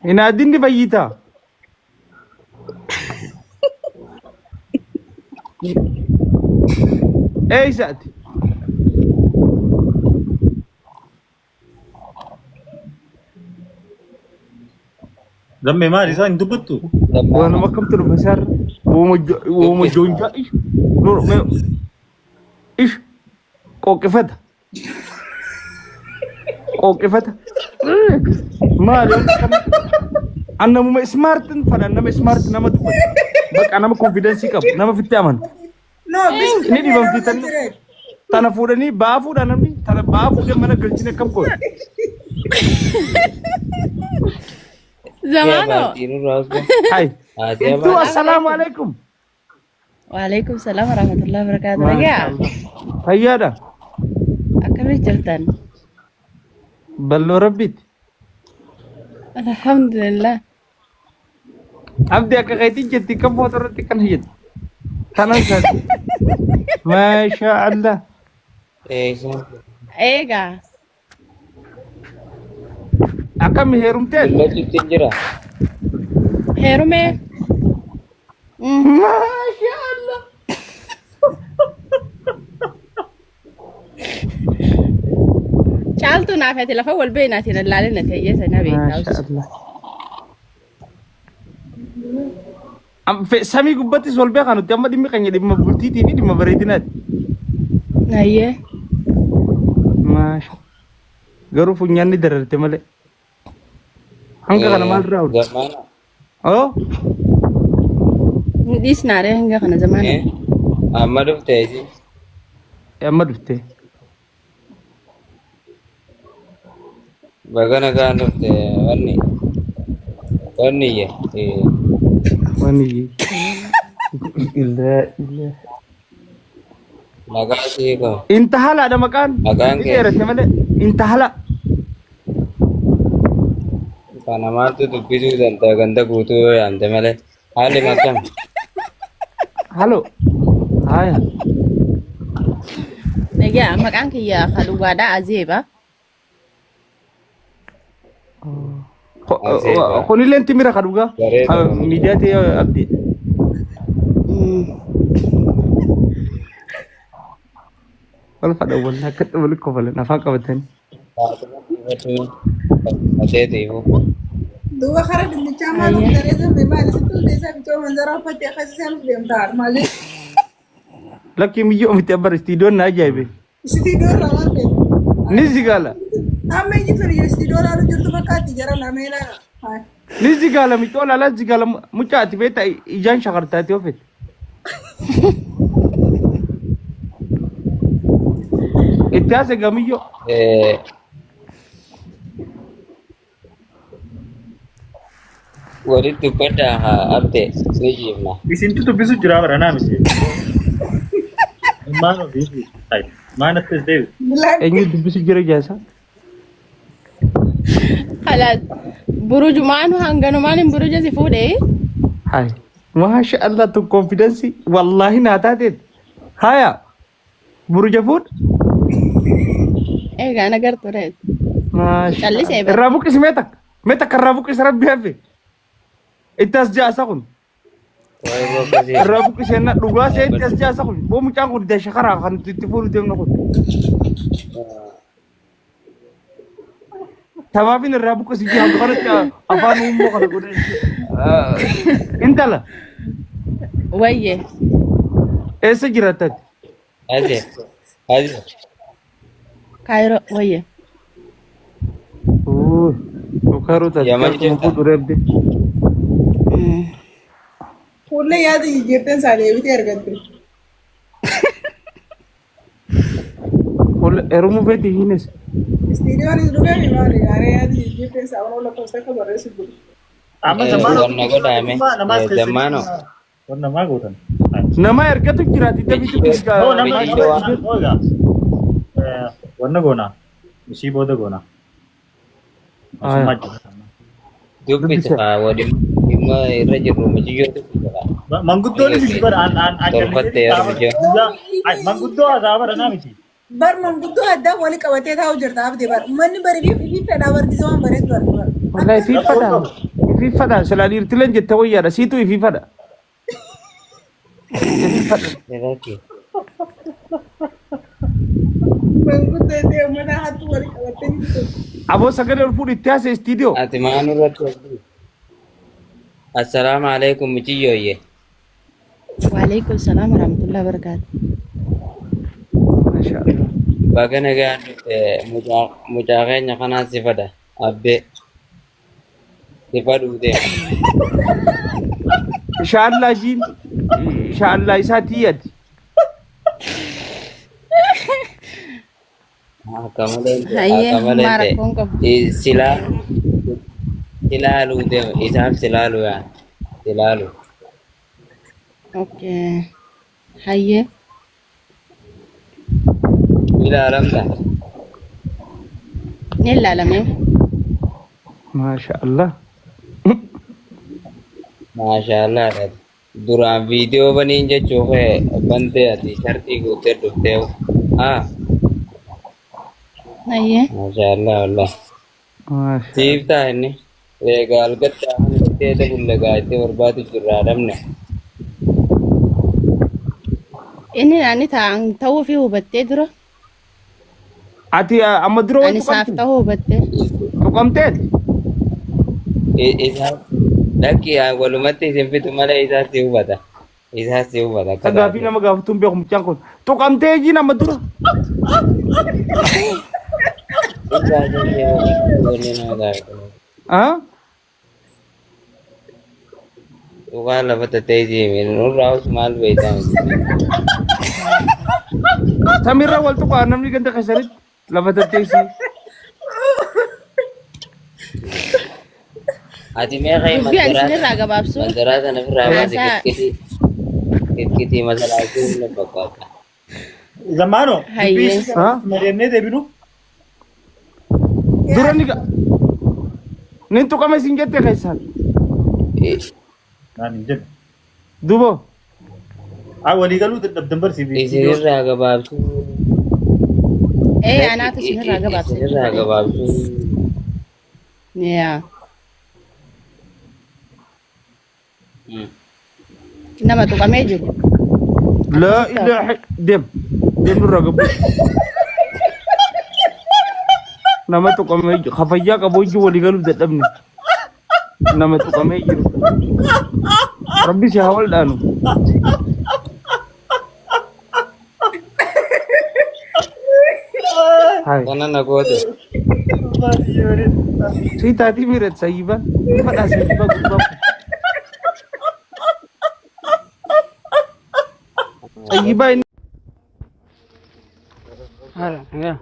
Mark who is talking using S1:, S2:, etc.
S1: Hin addinni fayyita. Eeysaati?
S2: Gammee maali isaan hin dubbattu?
S1: Waanuma akkamtu dhufe isaarra. Uuma joonjaa ish. Ish. Qoqqifata. Qoqqifata. Maali wanti akkana? An namuma ismaartin fadha, nama ismaart nama dubbatu. Bakka nama konfidensii qabu, nama ofitti amanu.
S3: No,
S1: Ni dhibamti tanni. Tana fuudhanii ba'aa fuudhaa namni tana ba'aa fuudhee mana galchine akkam godhe.
S4: Zamaano.
S1: Hai. Ibtuu, assalaamu alaikum.
S4: Waalaikum salaam warahmatullahi wabarakatuh. Nagaa.
S1: Fayyaadha.
S4: Akkamitti jirtan?
S1: Balloo rabbiiti.
S4: Alhamdulillah.
S1: Abdi akka keetiin jetti kan footoo irratti kan jetti. Kanan isaati. Maasha Allah.
S4: Eegaa.
S1: Akkami, heerumtee?
S5: Jira.
S4: Heerumee.
S1: Maasha Allah.
S4: Caaltuu naaf ati lafa wal beeknaatiin ilaalin ati hiyyeessa na
S1: Maasha
S4: beektaa.
S1: Allah. Samii gubbattis wal beekaa nuti, amma dhimmi keenya dhimma bultiitii fi dhimma bareedinaati.
S4: Ayyee.
S1: Maasha. Garuu funyaan ni dararte malee. Hanga kana maal irraa oolu?
S5: Zamaana.
S1: Oh,
S4: Ni dhiisnaaree hanga kana zamaana.
S5: Amma dhufte isin.
S1: Amma dhufte.
S5: Baga nagaan dhufte wanni. Wanni iyye.
S1: Wani. Illa illa.
S5: Maqaa sii qabu.
S1: Intahalaadha maqaan.
S5: Maqaan
S1: Ni
S5: kee?
S1: dheerate malee. Intahala.
S5: Kana maaltu dubbisuu danda'a ganda guutuu yoo yaamte malee. Haalli makam.
S1: Halo. Haya.
S4: Nagaa, maqaan kiyya Haluwaadhaa Azeeba.
S5: Azeeba.
S1: Kunillee timira ka dhugaa.
S5: Bareeda.
S1: Miidiyaa ta'e abdi. Wal fadha wal akka wal kofalan afaan qabatanii.
S5: Mateetiifu.
S3: Duuba kara dinnichaa maal of daree zambe maali sitti hundeessaa bitoo manzaraa uffattee akkasii nuuf deemtaa maali?
S1: Lakkii miyyoo miti abbar istiidiyoon na ajaa'ibe.
S3: Istiidiyoo irraa maal feetu?
S1: Ni zigaala.
S3: Amma iji tuni istiidiyoo ilaalu jirtu fakkaatti jara lamee ilaala.
S1: Ni zigaala micoo laalaa zigaala mucaa ati beektaa ijaan shakartaati ofitti. Itti haase gamiyyoo.
S5: Walitti dubbadhaa haa abde ni jiifna.
S2: Isintu dubbisu jira bara naa miti. Maan ofii. Maan akkas deebi.
S1: Eenyu dubbisu jira jaasa?
S4: Kalaas burujumaan hanganumaan hin buruja si fuudhee.
S1: Hai. Maasha Allah, tun konfidensi wallaahi naa taateet. Haya. Buruja fuudh.
S4: Eegaa na gartu reet.
S1: Maasha.
S4: Callisee bara.
S1: Irraa buqqisi mee takka. Mee takka irraa buqqisi rabbi hafe. Itti as jaasa kun.
S5: Waa'ee boqqosii.
S1: Irraa buqqisee na dhugaa see itti as jaasa kun. Boo mucaan kun dasha karaa kan itti fuudhu deemnu kun. Tabaafin irraa buqqisi jira kanatti afaan uummoo kana godhe. Intala
S4: Wayye.
S1: eessa jiraatatti?
S5: Aze. Aze.
S4: Kaayiroo wayye.
S1: Kaaroo taate.
S5: Yaman
S1: Akkuma
S5: jirta?
S1: fuudhu reebde.
S3: Fuullee yaada jijjiirteen isaa deebitee argatte.
S1: Heerumuu feeti hiines.
S3: Istiidiyoonis dhufee maali gaaree yaada jijjiirteen isaa onoo lakkoofsa akka barreessu jiru.
S2: Amma zamaana
S5: Wanna godhame. Zamaano.
S2: Wanna maa gootan?
S1: Nama ergatu jiraati dabitu.
S2: No, nama
S5: Mijiyyoo waan.
S2: nama wanna goona. Ishii booda goona. Asuma jira.
S5: Dubbisa haa waliin dhimma irra jirru mijiyyoo dubbisa haa.
S2: Manguddoon miti bara an an an
S5: Tolfatte yaa mijiyyoo.
S2: Manguddoo haasaa bara naa miti.
S3: Bar manguddoo addaa wali qabatee taa'u jirta abdii bar. Uummanni bari fi fedhaa barsiisa waan bareedu bar.
S1: Wallahi fi fadhaa. Ifii fadha silaa dhiirtileen jette wayyaadha siitu ifii fadha. Ifii fadha.
S5: Irratti.
S3: Manguddoo ta'e mana hattuu walii qabattee jirtu.
S1: Aboo sagalee ol fuudhi itti haasa'e istiidiyoo.
S5: Ati maan irratti hojii? Assalaamu alaikum muciyyooyye.
S4: Waalaikum salaam warahmatullahi wabarakatuh.
S1: Masha Allah.
S5: Baga nagaan dhufte mucaa mucaa keenya kanaan si fada abbee si fadhuu deema.
S1: Inshallah jiin inshallah isaa tiyyati.
S5: Akka malee hin ta'e
S4: Hayyee
S5: akka malee
S4: maa
S5: hin ta'e
S4: rakkoon qabu.
S5: Silaa silaaluu deema isaaf silaaluu yaa silaaluu.
S4: Okay. Hayyee.
S5: Ilaalamta.
S4: Ni ilaalamee.
S1: Masha Allah.
S5: Maashaallah. Duraan viidiyoo baniin jechuu kee bantee ati sharxii guuttee dhuftee. Ah,
S4: Hayyee.
S5: maashaallah wallah.
S1: Masha
S5: Siif ta'a inni. Egaa algatti afaan itti eeda bulle gaa'ettee barbaadu jirraa dhabne.
S4: Inni ani ta'an ta'uu fi hubattee dura.
S1: Ati amma dura
S4: Ani
S1: wayi
S4: isaaf
S1: tuqamte?
S4: ta'uu hubattee.
S1: Tuqamteet?
S5: Isaaf lakki walumatti isin fitu malee isaas si hubata. Isaas si hubata akka
S1: Gaafii
S5: taate.
S1: nama gaafatuun beeku mucaan kun. Tuqamtee jiin amma dura.
S5: Wanni nama gaafatu.
S1: Ah?
S5: Dhugaa lafa tatteessii nurraa os maal beektaa miti.
S1: Samiirra wal tuqaa namni ganda keessanitti lafa tatteessii.
S5: Ati mee ka'ii
S4: Dubbii ani
S5: mandaraa
S4: isinirraa gabaabsu.
S5: mandaraa sana ofirraa baasi
S4: Haasaa.
S5: kitkitii kitkitii masalaachuu hin fakkaata.
S2: Zammaano dubbii
S4: Hayyee.
S2: isii
S1: Ha?
S2: deemnee deebinu.
S1: Dura ni nin tuqame siin jette keessaan.
S2: Naan hin jedhu.
S1: Dubo.
S2: Ah walii galuu dadhabdan barsiif.
S5: Isinirraa gabaabsuu.
S4: Ee anaatu isinirraa gabaabsa
S5: Isinirraa
S4: jechuudha.
S5: gabaabsuu.
S4: Yaa. Nama tuqamee jiru.
S1: Laa ilaaha deem. Deem nurraa gabbu. Nama tuqamee jiru. Kafayyaa qabu wajjin walii galuuf dadhabne. Nama tuqamee jiru. Rabbi si haa wal dhaanu. Hai.
S5: Kana na goote.
S1: Si taatii miirat sayyibaan. Fadhaa sayyibaa gurbaa kun. Sayyibaa inni.
S6: Hara, ya.